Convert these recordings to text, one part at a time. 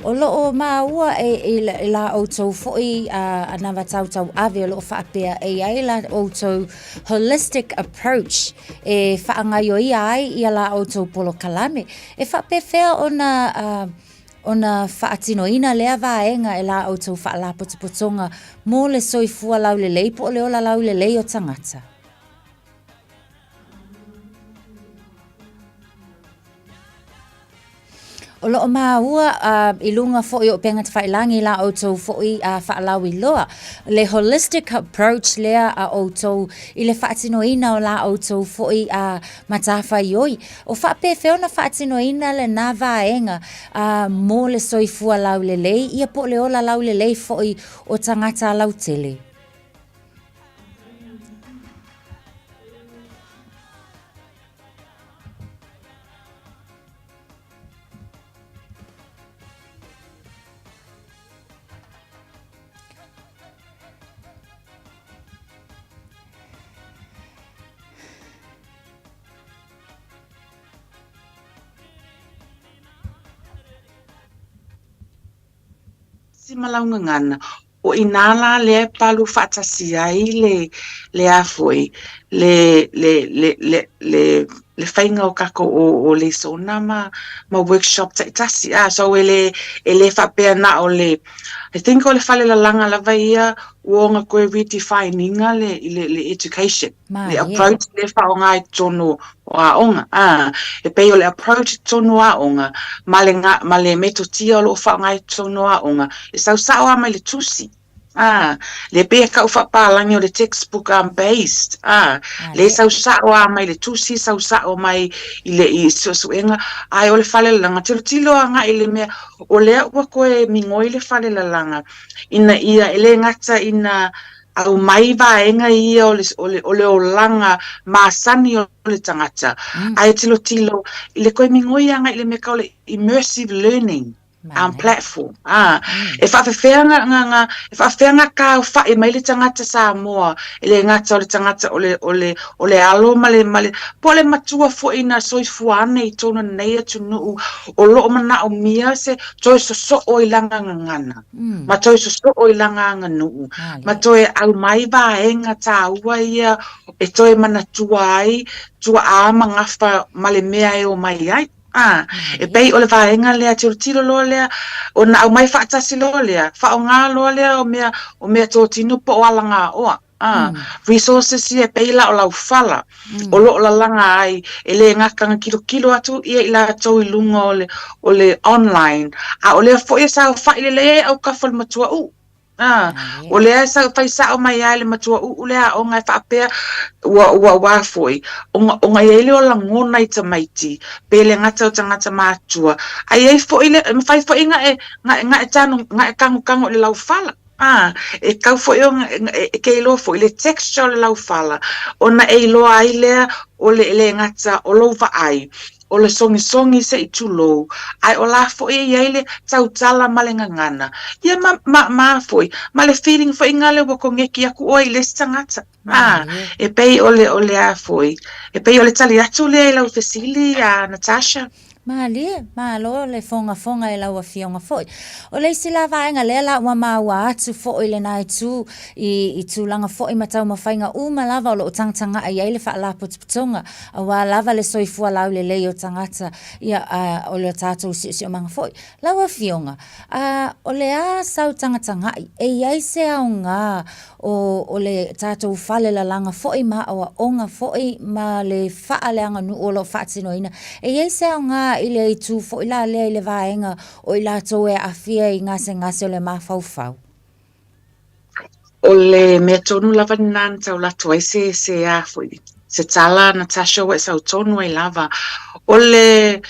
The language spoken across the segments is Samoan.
O lo o maua e i la outou foi anava tautauave o lo o faapea e i ai la outou holistic approach e faagaioia ai ia la outou polokalame. E faapefea ona ona faatinoina lea vaega e la outou faalapotopotoga mo le soifua laulelei po o le ola laulelei o tagata? O lo o maua i luga foi o Upega Tafailagi la outou foi faalauiloa le holistic approach lea a outou i le faatinoina o la outou foi matafaioi. O faapefea ona faatinoina lena vaega mo le soifua laulelei ia po o le ola laulelei foi o tagata lautele? Si Malaugagana, O i inā lā lea e palu faatasi ai le, le a foi, le, le, le, le, le, le faiga o kākou o, o lesona ma, ma workshop taitasi. Ah, so e le, e le faapea na o le, I think o le falelalaga lava ia ua ona toe redefine ina le, le, le education. Le approach lea e faaaoga i totonu o aoga. Ah, e pei o le approach i totonu o aoga ma le, ma le metotia o lo o faaaoga i totonu o aoga, e sau sao lava mai le tusi. Ah, le pei e kau faapalagi o le textbook um, based. Ah, le sau sao lava mai le tusi, sau sao mai i le i suesuega, ae o le falelalaga, tilotilo agai i le mea, o lea ua toe migoi le falelalaga, ina ia e le gata ina aumai vaega ia o le, o le, o le olaga masani o le tagata, ae tilotilo i le toe migoi agai i le mea kau le immersive learning um, platform. Ah, e faafefea nga, nga, nga, e faafefea nga kaofa'i mai le tagata Samoa, e le gata o le tagata o le, o le, o le alo ma le, ma le, po o le matua foi na soifua ane i totonu o lenei atunuu o lo o manaomia se toe sosoo i lana gagana. Ma toe sosoo i lana aganuu, ma toe aumai vaega taua ia e toe manatua ai tuaa ma gafa ma le mea e omai ai. A, e pei o le vaega lea, tilotilo loa lea, ona aumai faatasi loa lea, faaaoga loa lea o mea, o mea totino po o alagaoa. A, resources ia e pei la o laufala o lo o lalaga ai, e le gata na kilokilo atu ia i latou i luga o le, o le online, a o lea foi e saofai lelei ai autafa o le matua uu. A, o lea e sau fai sao mai ai le matua uu le aoga e faapea ua, ua, ua foi, ona, ona i ai lea o lagona i tamaiti, pe le gata o tagata matua, a i ai foi le, e mafai foi na e, na e, na e tanu, na e tanutanu i le laufala. Ā, e tau foi ona, e ke iloa foi le texture o le laufala, ona e iloa ai lea o le le gata o lou vaai, o le sogisogī se i tulou, ae o la foi e i ai le tautala ma le gagana, ia ma, ma, ma foi, ma le feeling foi gale ua koneki aku ʻoe i le isi tagata. Ā, e pei o le, o le a foi, e pei o le tali atu lea i lau fesili, a Natasha. Mālie, malo le fogafoga e lau Afioga foi. O le isi la vaega lea la ua maua atu foi lena itu i, i tulaga foi ma taumafaiga uma lava o lo o tagatagai ai le Faalapotopotoga aua lava le soifua laulelei o tagata, ia, a, o le tatou siosiomaga foi. Lau Afioga, a, o le a sau tagatagai e i ai se aoga O, o le tatou fale lalaga foi ma aoaoga foi ma le faaleaganuu o lo o faatinoina. E i ai se aoga i le itu foi la lea i le vaega o i latou e aafia i gasegase o le mafaufau? O le mea tonu lava lena na tau lato ai se, se a foi, se tala Natasha ua e sau tonu ai lava. O le,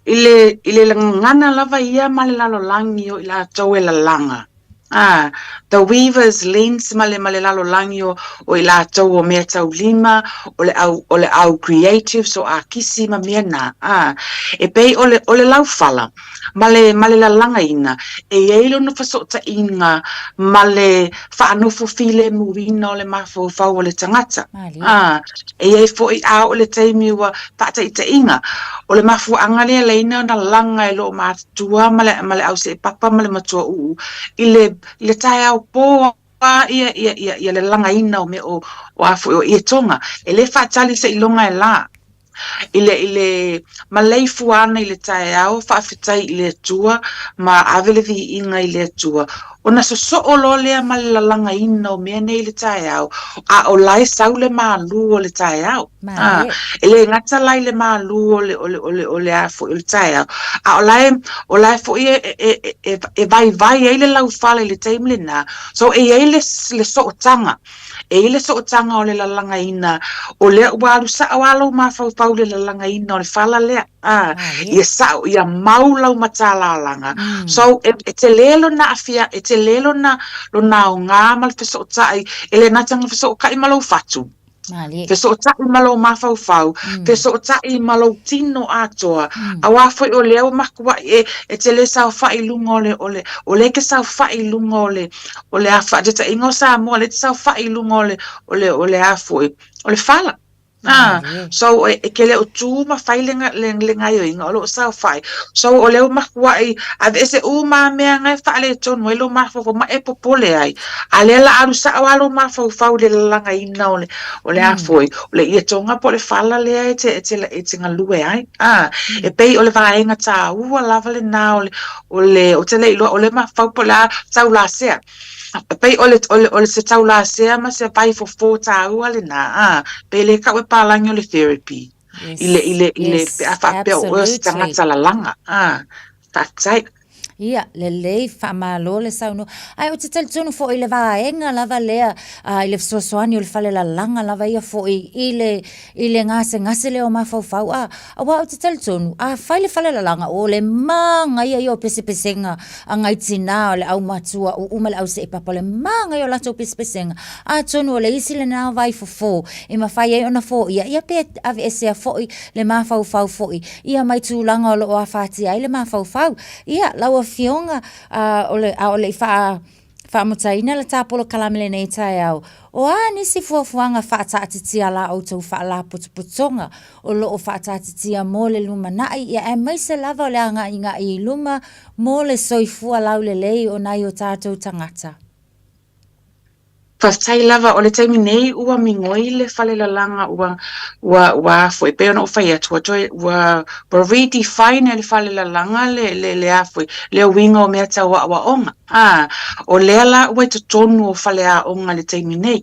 i le, i le gagana lava ia ma le lalolagi o i latou e lalaga. A, The Weaver's Lens ma le ma le lalolagi o o i latou o meataulima, o le au o le au creatives o akisi ma mea na, a. E pei o le o le laufala ma le ma le lalagaina, e i ai lona fesootaiga ma le faanofo filemuina o le mafaufau o le tagata, a. E i ai foi a oo i le taimi ua faataitaiga, o le mafuaaga lea e laina ona laga e loo matua ma le ma le au seepapa ma le matua uu i le i le taeao po a ia ia ia ia le lagaina o mea o o a foi o ietoga. E le faatali seiloga e la i le i le maleifua ana i le taeao faafetai i le Atua ma ave le viiga i le Atua ona sosoo loa lea ma le lalagaina o mea nei i le taeao, a o la e sau le malu o le taeao. A, e le gata la i le malu o le, o le, o le, o le a foi o le taeao, a o la e, o la e foi e, e, e, e, e vaivai ai le laufala i le taimi lena. So e i ai le, le sootaga, e i ai le sootaga o le lalagaina, o lea ua alu sao lava lou mafaufau i le lalagaina o le fala lea. A, ia sao, ia mau lau matalalaga. So, e, e tele lona aafia, e tele lona, lona aoga ma le fesootai, e le gata ina fesootai ma lou fatu, fesootai ma lou mafaufau, fesootai ma lou tino atoa, auā foi o lea ua makua'i e, e te le saofa'i i luga o le, o le, o lea e te saofa'i i luga o le, o le a, faataitaiga o Samoa, o lea e te saofa'i i luga o le, o le, o le a foi, o le fala. Ah, so e, e ke le o tū ma fai le, le, le gaioiga o loo saofai. So o lea ua makua'i aveese uma a mea nga e faaletonu ai lou mafaufau ma e popole ai. A lea la alu sao a lou mafaufau i le lalagaina o le, o le a foi, o le ietoga po o le fala lea e te, e te, e te galue ai. Ah, e pei o le vaega tāua lava lenā o le, o le, ou te le iloa o le mafaufau po o le a taulasea. E pei o le, o le, o le se taulasea ma se vaifofo tāua lenā, ā, pei le kau e palagi o le therapy. Yes, I le, i le, i le, yes, pe a faapea o oe o se tagata lalaga, ā, faafetai. Ia, lelei, faamalo le saunoa. Ae ou te talitonu foi i le vaega lava lea, uh, i le fesoasoani o le fale lalaga lava ia foi i le, i le gasegase lea o mafaufau, a, aua ou te talitonu, a fai le fale lalaga, o le māgaia ia o pesepesega a ngai tinā o le aumatua uu ma le auseepapa, o le māgaia o latou pesepesega, atonu o le isi lenā o vaifofo e mafai ai ona foia, ia pe aveesea foi le mafaufau foi, ia mai tulaga o lo o afatia ai le mafaufau. Ia, lau Afioga, a o le, a o le i wha, Faamutaina le tā polokalame lenei taeao, o a nisi fuafuaga faataatitia la outou faalapotopotoga o lo o faataatitia mo le lumanai ia aemaise lava o le agaigai i luma mo le soifua laulelei o nai o tatou tagata? Faafetai lava, o le taimi nei ua migoi le fale lalaga ua ua ua a foi, pei ona ou fai atu, ua toe ua ua redefine e le fale lalaga le le le a foi, le uiga o mea tau aoaoga. A, o lea la ua i totonu o faleaoga i le taimi nei.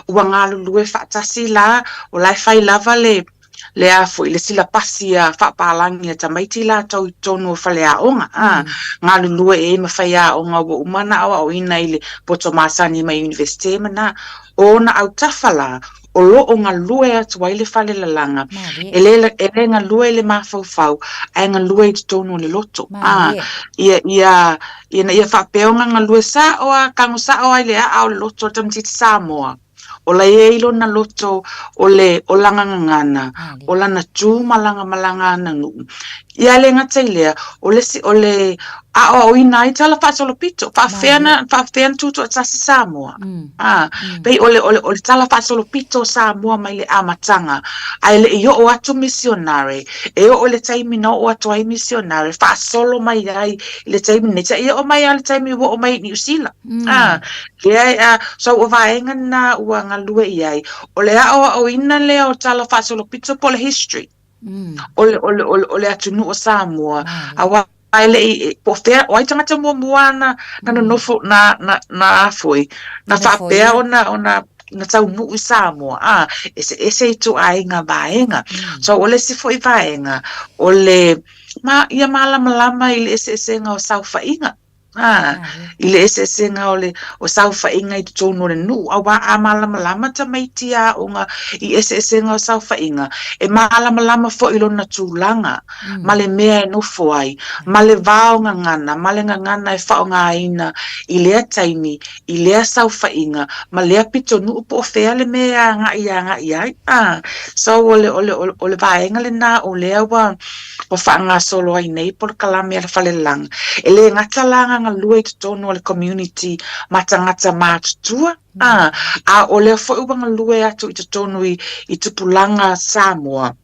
Ua galulue faatasi la, o la e fai lava le le a foi, le silapasi a faapalagi a tamaiti latou i totonu o faleaoga, a, galulue i ai ma faiaoga ua uma ona aoaoina i le poto masani mai Iunivesite ma na. O ona autafa la, o lo o galue atu ai le fale lalaga, e le, e le galue i le mafaufau, ae galue i totonu o le loto. A, ia, ia, ina ia faapea ona galue sao a, tago sao a i le aa o le loto o le tamaitiiti Samoa. O la e i ai lona loto o le o lana gagana, o lana tu ma lana malaga aganuu. Ia le gata i lea, o le isi o le aoaoina ai tala faasolopito, faafefea na faafefea na tutoatasi Samoa. A, pei o le o le o le tala faasolopito o Samoa mai le amataga, ae le i oo atu misionare, e oo i le taimi na oo atu ai misionare, faasolo mai ai i le taimi nei, seia oo mai lava i le taimi ua oo mai i Niu Sila. A, Leai, a, so ua vaega lena ua galue i ai, o le aʻoaʻoina lea o tala faasolopito po o le history o le, o le, o le, o le atunuu o Samoa, aua e le i, po o fea, o ai tagata muamua na, na nonofo, na, na, na a foi, na faapea ona, ona, na taunuu i Samoa, a, eseese ituaiga vaega. So, o le isi foi vaega, o le, ma, ia malamalama i le eseesega o saofaiga. A, i le eseesega o le o saofaiga i totonu o le nuu, auā a malamalama tamaiti aoga i eseesega o saofaiga, e malamalama foi lona tulaga ma le mea e nofo ai, ma le va o gagana, ma le gagana e faaaogaina i lea taimi, i lea saofaiga, ma lea pitonuu po o fea le mea e agai agai ai. A, so o le, o le, o le vaega lena o lea ua ua faagasolo ai nei polokalame a le Falelalaga. E le gata la galue i totonu o le community ma tagata matutua, a, a o lea foi ua galue atu i totonu i, i tupulaga Samoa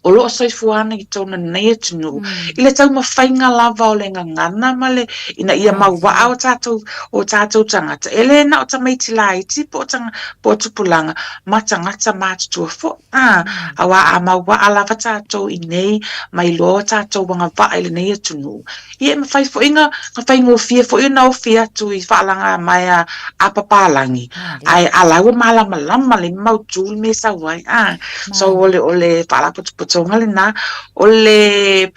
o lo o soifua ana i totonu o lenei atunuu, i le taumafaiga lava o le gagana ma le, ina ia mauaa o tatou, o tatou tagata. E le na o tamaiti laiti po o, tanga, po o tupulaga, ma tagata matutua foi. A, auā a mauaa lava tatou i nei ma iloa o tatou agavaa i lenei atunuu, ia e mafai foi na, na faigofie foi ona ofi atu i faalagamaea a papalagi, ae a la ua malamalama le mautu le mea e sau ai. A, so o le, o le faalapotopotoga lena, o le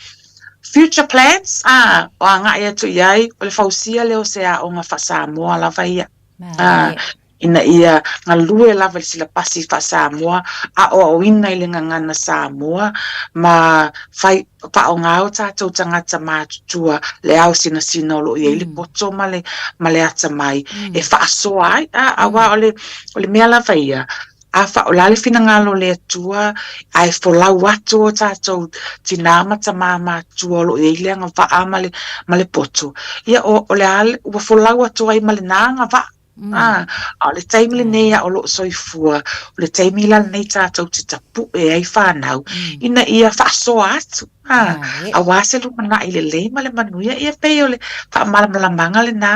future plans, a, o agai atu i ai, o le fausia lea o se aoga faa-Samoa lava ia. A, ina ia galue lava i le silapasi faa-Samoa, aoaoina i le gagana Samoa, ma fai, faaaoga o tatou tagata matutua le ao sinasina o lo o i ai le poto ma le, ma le atamai e faasoa ai. A, auā o le, o le mea lava ia, a fa, o le a le finagalo o le Atua ae folau atu o tatou tinā ma tamā matutua o lo o i ai le agavaa ma le, ma le poto, ia o, o le a, ua folau atu ai ma lena agavaa. A, a o le taimi lenei a o lo o soifua, o le taimi la lenei tatou te tapu'e ai fanau, ina ia faasoa atu, a, auā se lumanai lelei ma le manuia. Ia pei o le faamalamalamaga lena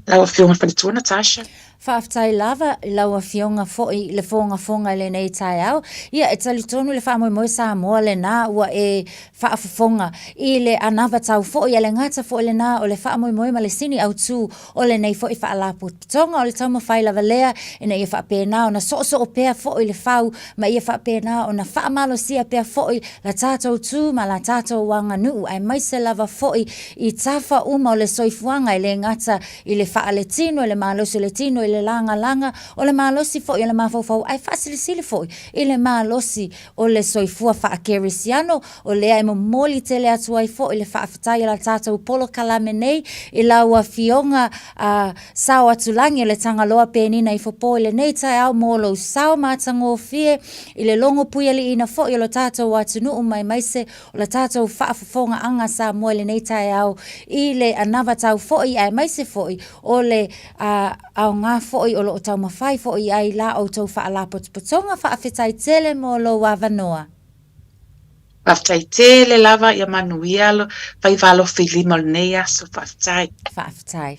lau Afioga i le Faletua Natasha. Faafetai lava i lau Afioga foi i le fogafoga i lenei taeao. Ia, e talitonu le faamoemoe Samoa lena ua e faafofoga i le anavatau foi a le gata foi lena o le faamoemoe ma le sini autu O lenei foi faalapotopotoga o le taumafai lava lea ina ia faapena ona soosoo pea foi le fau ma ia faapena ona faamalosia pea foi la tatou tu ma la tatou aganuu aemaise lava foi i tafa uma o le soifuaga e le gata i le faaletino i le malosi o le tino i le lagalaga o le malosi foi o le mafaufau ae faasilisili foi i le malosi o le soifua faakerisiano O lea e momoli tele atu ai foi le faafetai a la tatou polokalame nei i lau Afioga a Saoatulagi o le Tagaloa Penina Ifopo i lenei taeao mo lou sao matagofie i le logo puialiiina foi o lo tatou atunuu maemaise o la tatou faafofogaaga Samoa i lenei taeao i le anavatau foi aemaise foi o le aoga foi o lo o taumafai foi ai la outou faalapotopotoga. Faafetai tele mo lou avanoa. Faafetai tele lava ia manuia faiva alofi lima o lenei aso. Faafetai. Faafetai.